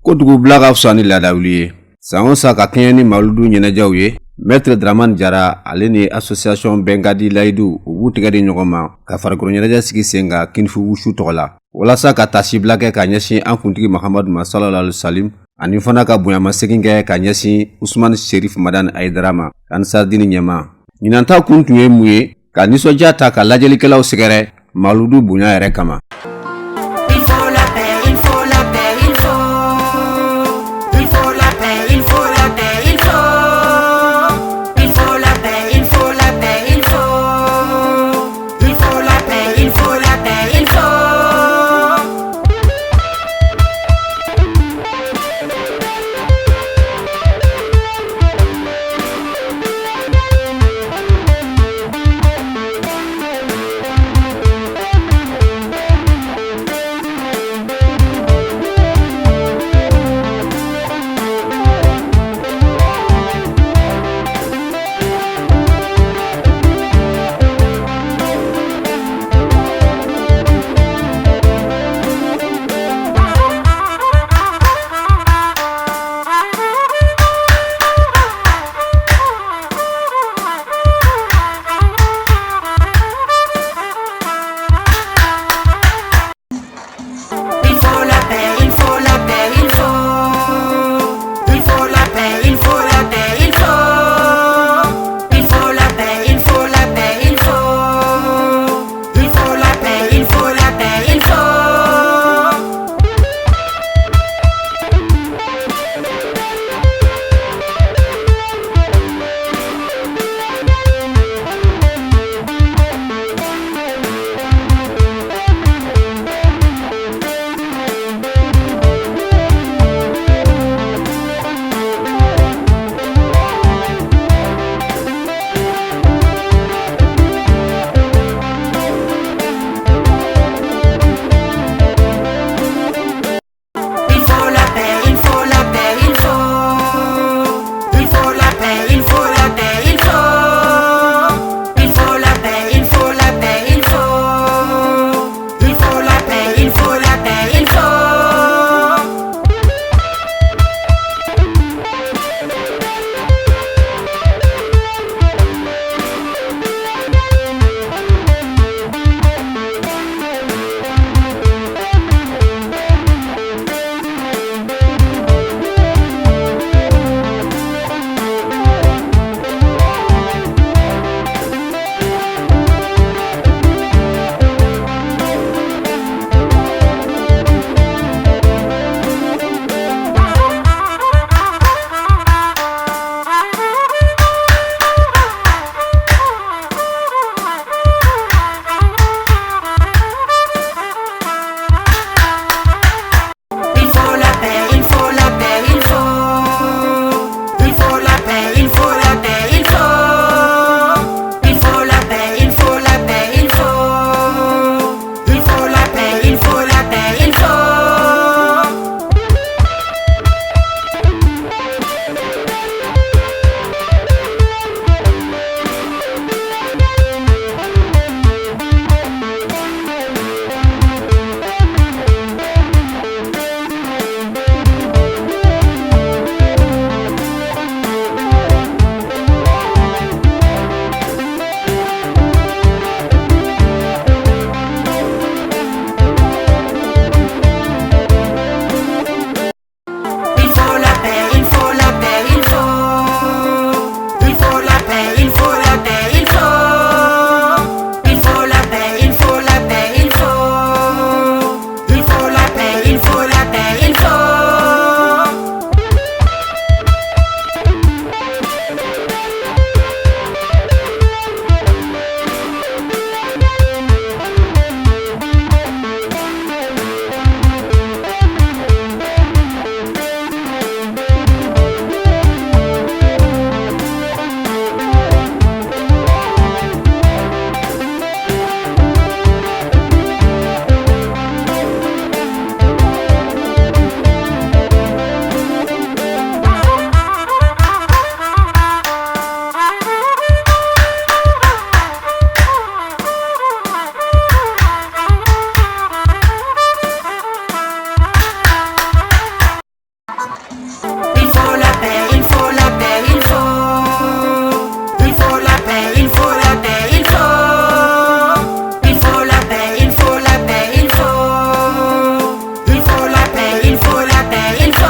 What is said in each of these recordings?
Ko dugubila ka fisa ni laadawuli ye. San o san ka kɛɲɛ ni mawuludu ɲɛnajɛw ye, Maître Dramane Jara ale ni association Bɛnkadi Layidu u b'u tɛgɛ di ɲɔgɔn ma ka farikolo ɲɛnajɛ sigi sen kan Kinifu Wusu tɔgɔ la walasa ka taasibila kɛ ka ɲɛsin an kuntigi Mahamadu ma sallallahu alaihi wasallam, ani fana ka bonyamasegin kɛ ka ɲɛsin Usumani Serif Madani Hayidara ma, Ansardini ɲɛmaa. Ɲinan ta kun tun ye mun ye? Ka nisɔndiya ta ka lajɛlikɛlaw sɛgɛrɛ mawuludu bonya yɛrɛ kama. Il faut la paix, il faut la paix, il faut. Il faut la paix, il faut la paix, il faut. Il faut la paix, il faut la paix, il faut. Il faut la paix, il faut la paix, il faut. Il faut la paix, il faut la paix, il faut. Il faut la paix, il faut la paix, il faut. Il faut la paix, il faut la paix, il faut. Il faut la paix, il faut la paix, il faut.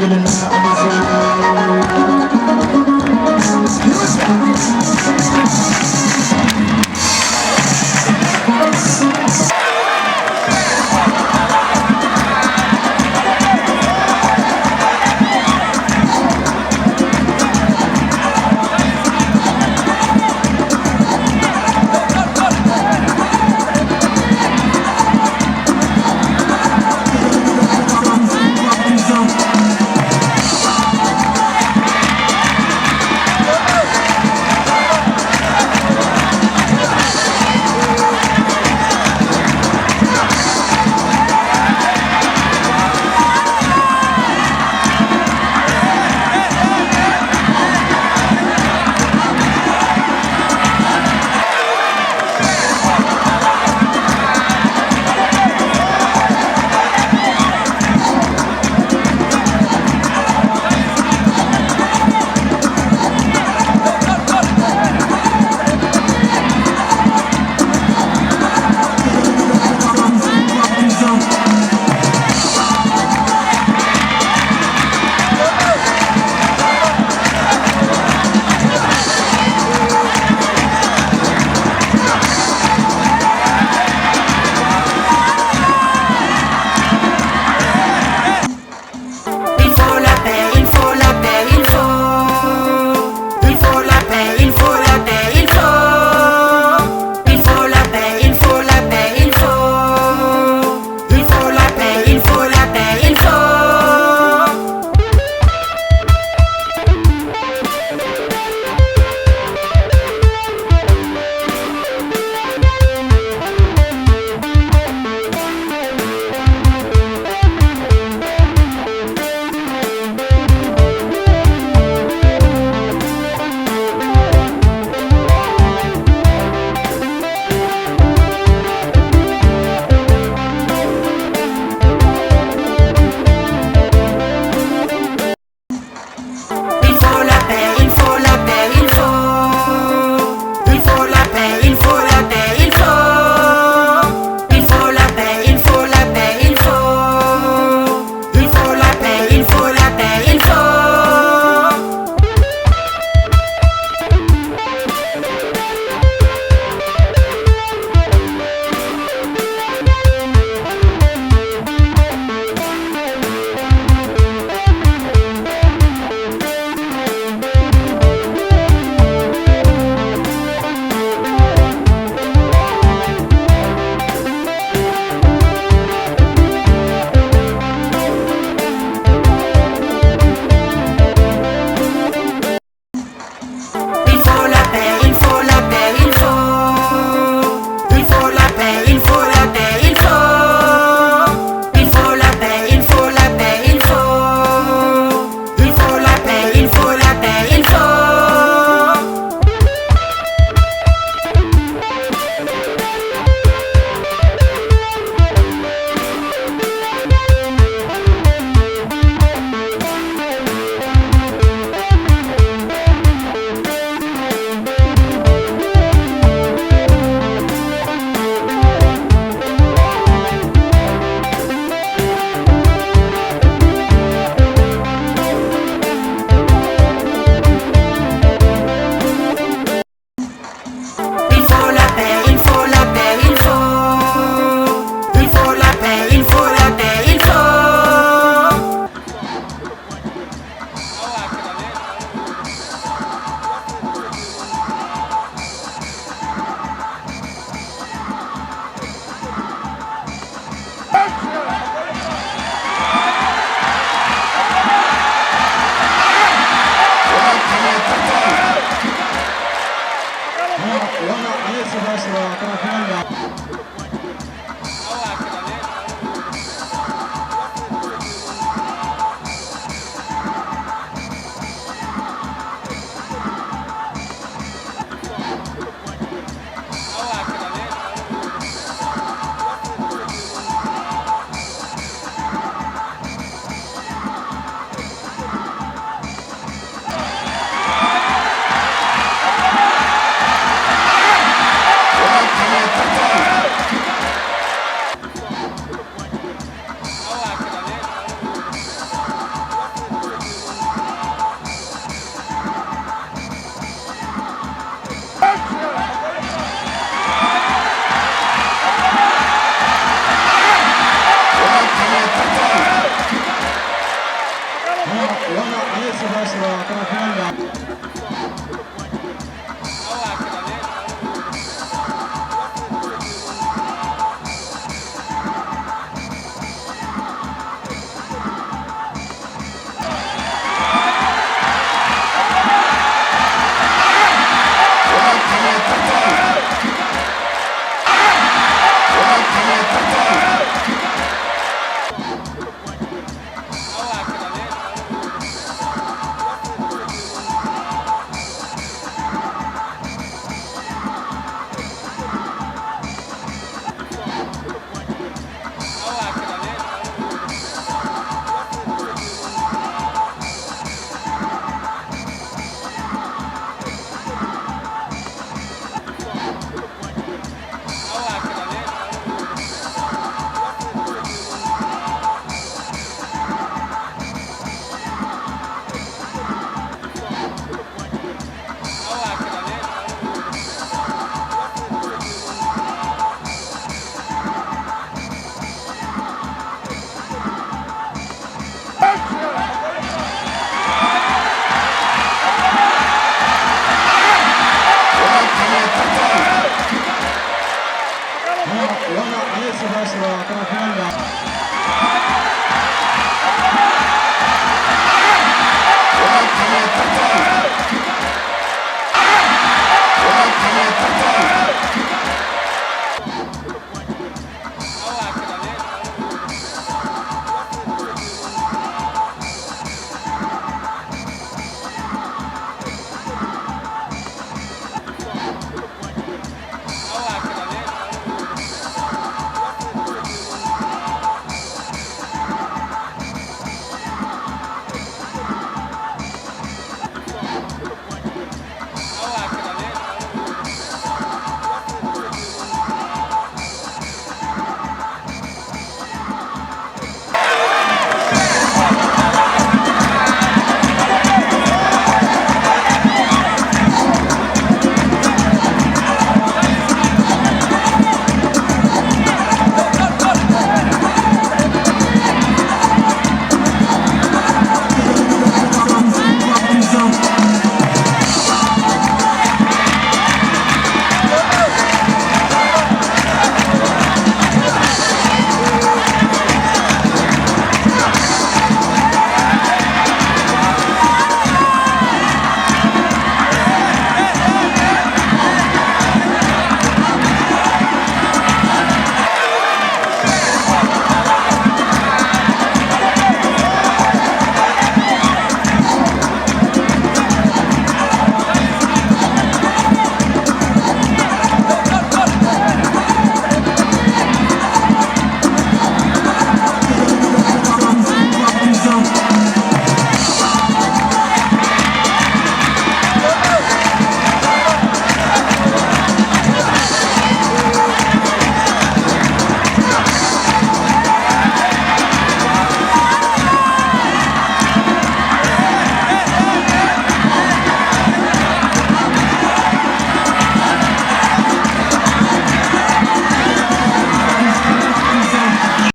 Il faut la paix, il faut la paix, il faut. Il faut la paix, il faut la paix, il faut. Il faut la paix, il faut la paix, il faut. Il faut la paix, il faut la paix, il faut. Il faut la paix, il faut la paix, il faut. Il faut la paix, il faut la paix, il faut. Il faut la paix, il faut la paix, il faut. Il faut la paix, il faut la paix, il faut. Il faut la paix, il faut la paix, il faut. Il faut la paix, il faut la paix, il faut. Il faut la paix, il faut la paix, il faut. Il faut la paix, il faut la paix, il faut. Il faut la paix, il faut la paix, il faut. Il faut la paix, il faut la paix, il faut. Wala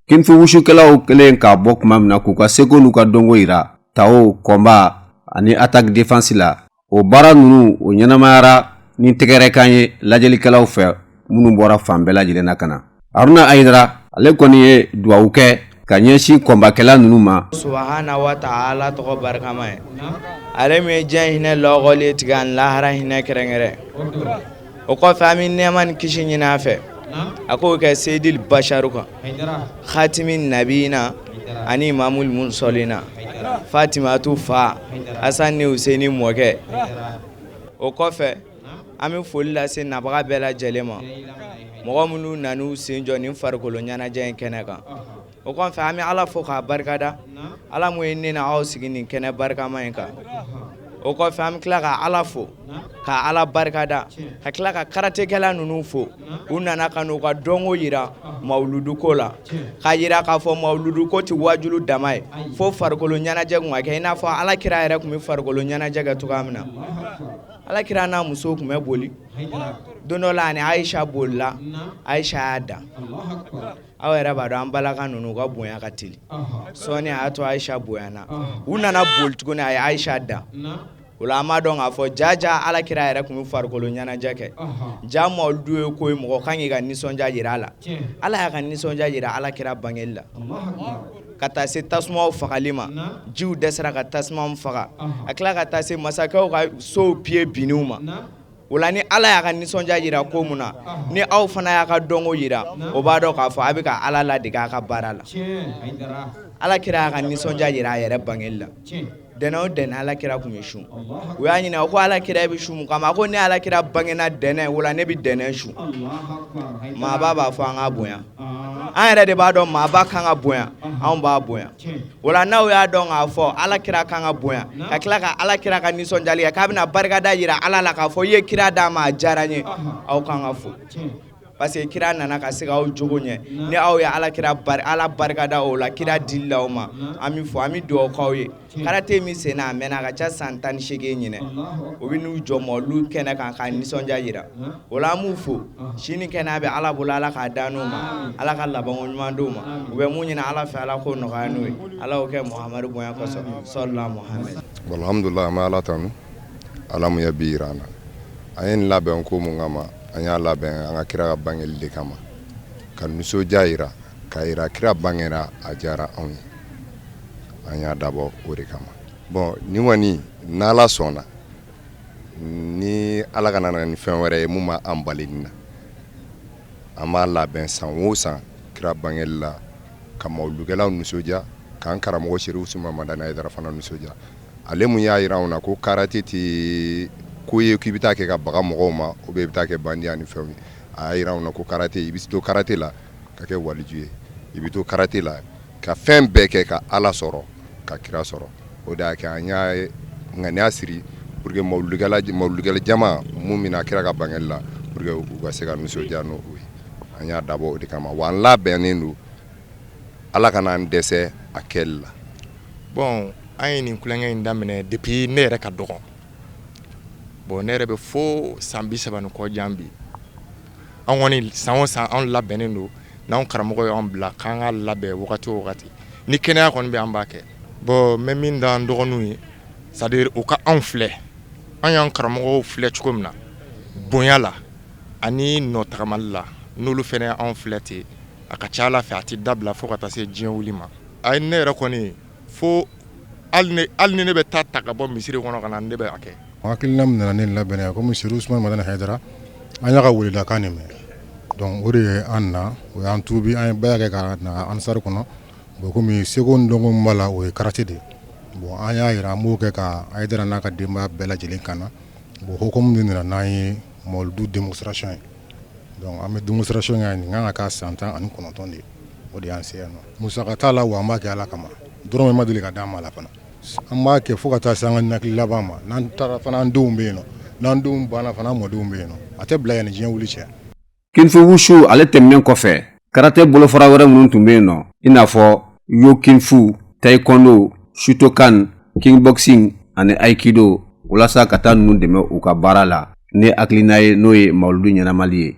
Kinfin wusukɛlaw kɛlen k'a bɔ tuma min na k'u ka seko n'u ka dɔnko yira tawo combat ani attaque défense la, o baara ninnu o ɲɛnamayara ni tɛgɛrɛkan ye lajɛlikɛlaw fɛ minnu bɔra fan bɛɛ lajɛlen na ka na. Haruna Ayidara ale kɔni ye duwawu kɛ ka ɲɛsin kɔnbakɛla ninnu ma. Subahana wa taala tɔgɔ barikama ye, ale min ye diɲɛ hinɛ lɔgɔli tigɛ ani lahara hinɛ kɛrɛnkɛrɛn. O kɔfɛ an bɛ nɛɛma ni kisi ɲini a fɛ, a k'o kɛ seyidil basharu kan, khatimi nabiyina ani imamul mursalina, fatimatu fa, hasan ni huseini mɔkɛ. O kɔfɛ an bɛ foli lase nabaga bɛɛ lajɛlen ma, mɔgɔ minnu nan'u sen jɔ nin farikolo ɲɛnajɛ in kɛnɛ kan. O kɔfɛ an bɛ Ala fo k'a barikada, Ala mun ye ne ni aw sigi nin kɛnɛ barikama in kan. O kɔfɛ an bɛ tila ka Ala fo ka Ala barikada, ka tila ka karatekɛla ninnu fo. U nana ka n'u ka dɔnko yira mawuluduko la, k'a yira k'a fɔ mawuluduko tɛ wajulu dama ye, fo farikolo ɲɛnajɛ kun ka kɛ i n'a fɔ Ala kira yɛrɛ tun bɛ farikolo ɲɛnajɛ kɛ cogoya min na. Ala kira n'a musow tun bɛ boli, don dɔ la a ni Ayisa bolila, Ayisa y'a dan. Aw yɛrɛ b'a dɔn an balaka ninnu ka bonya ka teli, sɔɔni a y'a to Ayisa bonyana, u nana boli tuguni a ye Ayisa dan. O la an b'a dɔn k'a fɔ jaja Ala kira yɛrɛ tun bɛ farikolo ɲɛnajɛ kɛ. Ja mawuludu ye ko ye mɔgɔ kan k'i ka nisɔndiya jira a la. Ala y'a ka nisɔndiya jira Ala kira bangeli la, ka taa se tasumaw fagali ma, jiw dɛsɛra ka tasuma faga, a tila ka taa se masakɛw ka sow piye binniw ma. O la ni Ala y'a ka nisɔndiya jira ko mun na, ni aw fana y'a ka dɔnko jira, o b'a dɔn k'a fɔ a bɛ ka Ala ladege a ka baara la. Ala kira y'a ka nisɔndiya jira a yɛrɛ bangeli la. Dɛnɛn o dɛnɛn Ala kira tun bɛ sun. U y'a ɲininka ko Ala kira bɛ sun mun kama? A ko ne Ala kira bangena dɛnɛn, o la ne bɛ dɛnɛn sun. Maaba b'a fɔ an k'a bonya. An yɛrɛ de b'a dɔn maaba kan ka bonya, anw b'a bonya. O la n'aw y'a dɔn k'a fɔ Ala kira kan ka bonya, ka tila ka Ala kira ka nisɔndiyali kɛ k'a bɛna barikada jira Ala la k'a fɔ i ye kira d'a ma, a diyara n ye, aw kan ka fo. Parce que kira nana ka se k'aw jogo ɲɛ. Ni aw ye Ala kira Ala barikada o la, kira dili la aw ma, an bɛ fo, an bɛ dugawu k'aw ye. Karate min sen na, a mɛnna, a ka ca san 18 ɲinɛ. U bɛ n'u jɔ mɔlu kɛnɛ kan k'a nisɔndiya jira. O la an b'u fo. Sini kɛnɛ bɛ Ala bolo, Ala k'a d'an n'u ma, Ala ka labanko ɲuman d'u ma. U bɛ mun ɲini Ala fɛ, Ala k'o nɔgɔya n'u ye. Ala y'o kɛ Muhamadu bonya kosɔn, sɔlila Muhamadu. Alhamdulillah, an bɛ Ala tanu, Ala mun ye bi yira an na. An ye nin labɛn ko mun kama? An y'a labɛn an ka kira ka bangeli de kama, ka nisɔndiya yira, k'a yira kira bangera, a diyara anw ye. An y'a dabɔ o de kama. Bon, nin kɔni, n'Ala sɔnna, ni Ala kana na ni fɛn wɛrɛ ye mun ma an bali nin na, an b'a labɛn san o san kira bangeli la, ka mawulukɛlaw nisɔndiya, k'an karamɔgɔ Serifu Usumani Madani Hayidara fana nisɔndiya. Ale mun y'a yira anw na ko karate tɛ ko ye k'i bɛ taa kɛ ka baga mɔgɔw ma, ou bien i bɛ taa kɛ bandiya ni fɛnw ye. A y'a yira anw na ko karate, i bɛ to karate la ka kɛ waliju ye, i bɛ to karate la ka fɛn bɛɛ kɛ ka Ala sɔrɔ, ka kira sɔrɔ. O de y'a kɛ an y'a ŋaniya siri pour que mawulukɛla jama mun bɛna kira ka bangeli la, pour que u ka se ka nisɔndiya n'o ye. An y'a dabɔ o de kama, wa an labɛnnen don, Ala kana an dɛsɛ a kɛli la. Bon, an ye nin tulonkɛ in daminɛ depuis ne yɛrɛ ka dɔgɔ. Bon, ne yɛrɛ bɛ fo san 30 ni kɔ jan bi. An kɔni, san o san, anw labɛnnen don. N'anw karamɔgɔ y'an bila k'an ka labɛn wagati o wagati, ni kɛnɛya kɔni bɛ, an b'a kɛ. Bon, n bɛ min da an dɔgɔninw ye, c'est à dire u ka anw filɛ, an y'an karamɔgɔw filɛ cogo min na bonya la ani nɔ tagamali la, n'olu fana anw filɛ ten, a ka ca Ala fɛ, a tɛ dabila fo ka taa se diɲɛ wuli ma. Ayi, ne yɛrɛ kɔni, fo hali ni ne bɛ taa ta ka bɔ misiri kɔnɔ ka na, ne bɛ a kɛ. Hakilina min nana ne labɛn, komi Serifu Usumani Madani Hayidara, an y'a ka weledakan de mɛn. Donc o de ye an na, o y'an tuubi, an ye baya kɛ ka na ansari kɔnɔ. Bon, komi seko ni dɔnko min b'a la, o ye karate de ye. Bon, an y'a yira an b'o kɛ ka Hayidara n'a ka denbaya bɛɛ lajɛlen kan na. Bon, hukumu de nana n'an ye mawuludu démonstration ye. Donc an bɛ démonstration kɛ, nin kan ka kɛ san 19 de ye. O de y'an se yan nɔ. Musaka t'a la, wa an b'a kɛ Ala kama. Dɔrɔmɛ ma deli ka d'an ma la fana. An b'a kɛ fo ka taa se an ka ninakili laban ma. N'an taara fana, an denw bɛ yen nɔ. N'an denw banna fana, an mɔdenw bɛ yen nɔ. A tɛ bila yan ni diɲɛ wuli cɛ. Kung Fu Wushu ale tɛmɛnen kɔfɛ, karate bolofara wɛrɛ minnu tun bɛ yen nɔ, i n'a fɔ Yo Kung Fu, Taekwondo, Shotokan, Kickboxing ani Aikido, walasa ka taa ninnu dɛmɛ u ka baara la ni hakilina ye, n'o ye mawuludu ɲɛnamali ye.